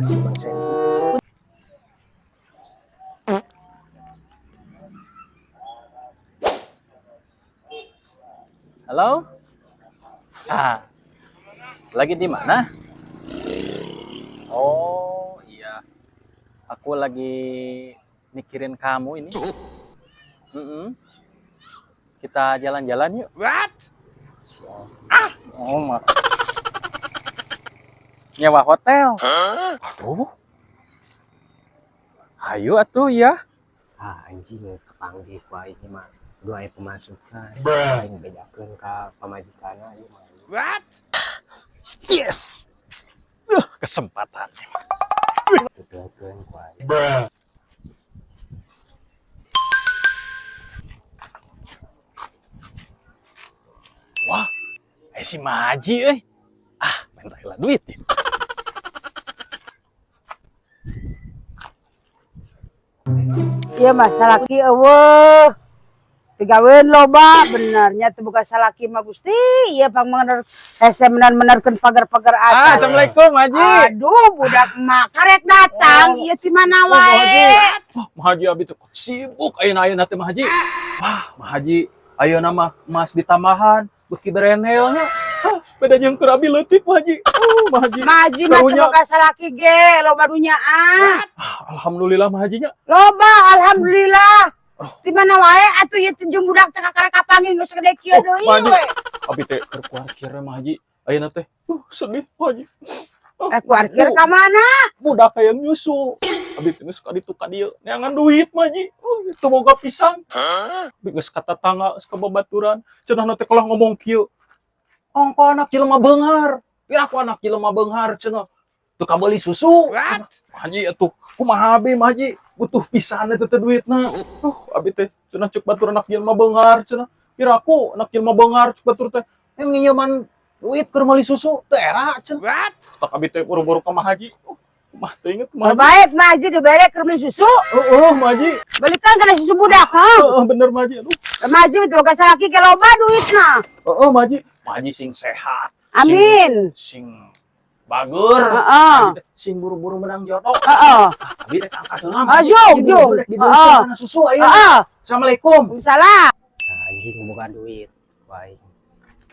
Si Mang Sandy. Halo? Ah, lagi di mana? Oh, iya. Aku lagi mikirin kamu ini. Kita jalan-jalan yuk. What? Siap. Oh, Nyewa hotel. Aduh. Ayo atuh ya. Ah, anjing, kepanggih ku aing mah. Dua aya pemasukan. Aing bejakeun ka pamajikanna ieu mah. What? Yes. Kesempatan. Tuturkeun ku aing. Bruh. Wah, si Maji euy. Ah, minta heula duit ya. Iya mah salaki euweuh. Pigaweun loba benernya teu buka salaki mah, Gusti. Ieu pang mener hese menar-menarkeun pagar-pagar Ah, acan. Assalamualaikum, Haji. Aduh, budak mah karek datang ieu ti mana wae. Wah, Mah Haji, abi teh sibuk ayeuna ayeuna teh, Mah Haji. Wah, Mah Haji, ayeuna mah emas ditambahan, beuki berenelnya. Hah, beda jeung keur abi leutik, Mah Haji. Oh, Mah Haji. Mah Haji mah teu Karunya. boga salaki ge, loba dunya ah. Ah, alhamdulillah, Mah Hajinya. Loba alhamdulillah. Ti mana wae atuh ieu teh jeung budak teh kakarek kapanggih geus gede kieu Oh, deui Mah Haji. we. Abi teh keur kuarkir, Mah Haji. Ayeuna teh sedih, Mah Haji. Ah, Eh, kuarkir ka mana? Budak hayang nyusu. Abi teh geus ka ditu ka dieu neangan duit, Mah Haji. Teu boga pisan. Abi geus ka tatangga, geus ka babaturan. Cenah teh kalah ngomong kieu. Ongko anak jelema beunghar. Piraku anak jelema beunghar cenah. Teu kabeuli susu. What? Mah Haji atuh kumaha abi, Mah Haji? Butuh pisan eta teh duitna. Abi teh cenah cek batur anak jelema beunghar cenah. Piraku anak jelema beunghar cek batur teh. Yang nginjeman duit keur meuli susu teu era cenah. What? Tak abi teh buru-buru ka Mah Haji. Kumaha teh inget, Mah Haji. Baik, Mah Haji dibere keur meuli susu. Heeh, Mah Haji. Belikan kana susu budak, ha? Heeh, bener, Mah Haji. Aduh. Mah Haji teu boga salaki ge loba duitna. Heeh, Mah Haji. Mah Haji sing sehat. Amin. Sing bager. Heeh. Abi teh sing buru-buru menang jodoh. Heeh. Abi rek angkat heula, Mah Ah, Haji. jung, Sing jung. buru-buru rek didulkeun kana susu ayeuna. Heeh. Assalamualaikum. Salah. Nah, anjing boga duit ku aing.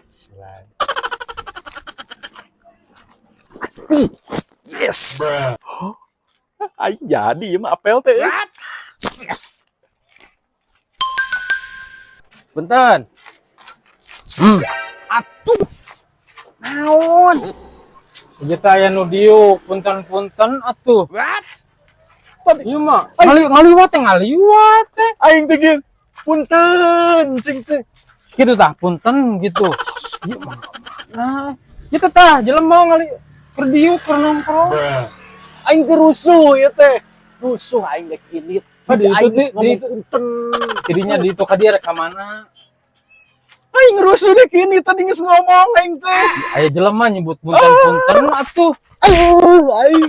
Bismillah. Pasti. Yes. Bruh. Aing jadi ya mah apel teh. What? Yes. Punten. Atuh. Naon? Ieu teh aya nu diuk, punten-punten atuh. What? Tadi Ieu mah ngaliwat teh, ngaliwat teh. Aing teh kieu. Punten cing teh. Gitu tah, punten gitu. Ieu mah. Nah, ieu teh tah jelema ngali keur diuk, keur nongkrong. Bruh. Aing teh rusuh ieu teh. Rusuh aing dek indit. Ah, di Aing itu, geus ngomong di itu. punten. Jadinya di itu ka dia rek ka mana? Aing rusuh dek ini tadi geus ngomong aing teh. Aya jelema nyebut punten-punten atuh. Aduh, aing.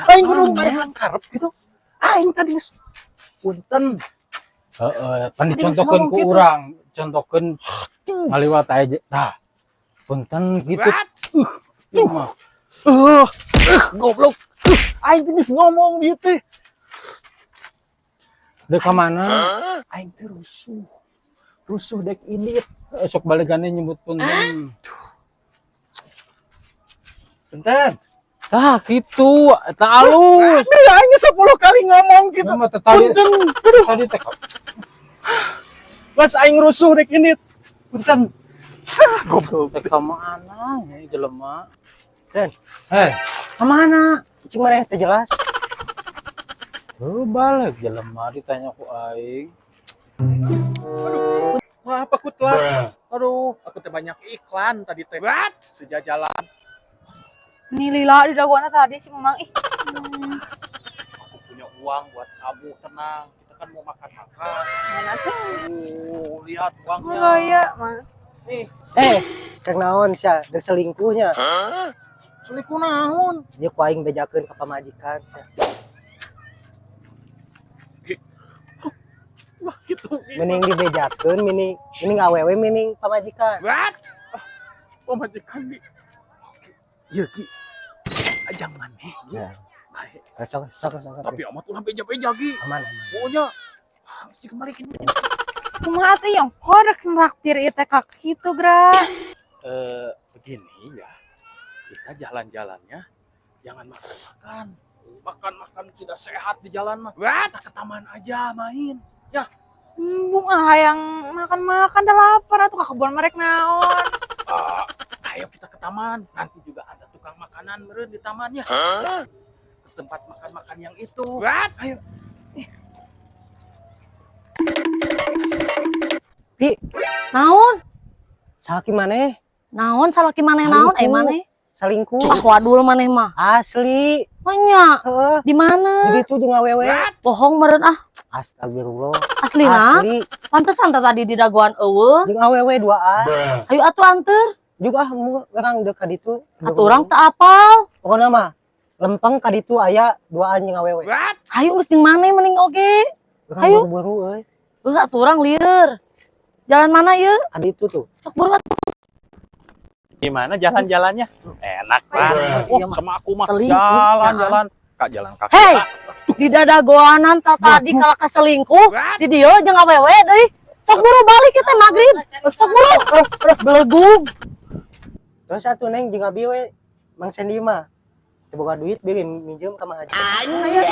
Aing kudu ngarekan karep gitu. Aing tadi geus punten. Heeh, pan Tadi geus dicontohkeun ngomong ku gitu. urang, contohkeun ngaliwat aya tah. Punten gitu. What? Ieu mah. Goblok. Aing teh geus ngomong ieu teh. Dek ka mana? Aing teh rusuh. Rusuh dek indit. Sok baligane nyebut punten. Punten. Tah gitu, eta alus. Nih aing 10 kali ngomong gitu. Ieu mah teh tadi Punten. Aduh, tadi teh pas aing rusuh dek indit. Punten. Hah, goblok. teh ka mana ya jelema? Ten, Eh, ka mana? cing maneh teh jelas. Tuh balik jelema ditanya ku aing. Wah, apa aku telat? Bruh. Aduh, aku teh banyak iklan tadi teh. What? Sejajalan. Ini lila di daguanna tadi si Mamang ih. Aku punya uang buat kamu, tenang. Kita kan mau makan-makan. Mana tuh? Oh, lihat uangnya. Oh iya, Mang. Nih, Eh, keur naon sia dek selingkuhnya? Selingkuh naon? Ieu ku aing bejakeun ka pamajikan sia. Wah, gitu. Mending dibejakeun, mending mending awewe mending pamajikan. What? Pamajikan di. Iya, Ki. Ajang maneh. Ya. Baik. Sok sok sok. Tapi amat ulah beja-beja, Gi. Aman aman. Pokoknya ah, mesti kembalikin. Kumaha tuh yang korek nraktir ieu teh ka kitu gra. Eh, begini ya. Kita jalan-jalannya jangan makan-makan. Makan-makan tidak sehat di jalan mah. Kita ke taman aja main. Embung ah hayang makan-makan dah lapar atuh ka kebon merek naon. Ah, ayo kita ke taman. Nanti juga ada tukang makanan meureun di tamannya. Ya, ke tempat makan-makan yang itu. Ayo. Pi, Naon? salaki maneh? Naon salaki maneh naon? Eh maneh? Salingkuh. Ah, wadul maneh mah. Asli. Nya, Heeh. di mana? Jadi itu jeung awewe. Bohong meureun ah. Astagfirullah. Aslina? Asli. Pantesan tah tadi di dagoan euweuh. Jeung awewe duaan. Ayo atuh anter. Juga ah mu urang deuk ka ditu. Atuh urang teu apal. Pokona mah lempeng ka ditu aya duaan jeung awewe. Ayo geus jeung maneh mending oge. Urang Ayo. buru-buru euy. Heuh atuh urang lieur. Jalan mana ieu? Ka ditu tuh. Sok buru atuh. Gimana jalan-jalannya? Enak banget. Wah, Iya mah. sama aku mah Selingkuh, jalan-jalan. Kak jalan kaki. Hei, di dadagoanan tah tadi kalah keselingkuh, di dieu jeung awewe deui. Sok buru balik kita maghrib. Sok buru. Belegug. Terus satu neng jeung abi we Mang Sendi mah. Teu boga duit beureum minjem ka Mang Haji. Ayo.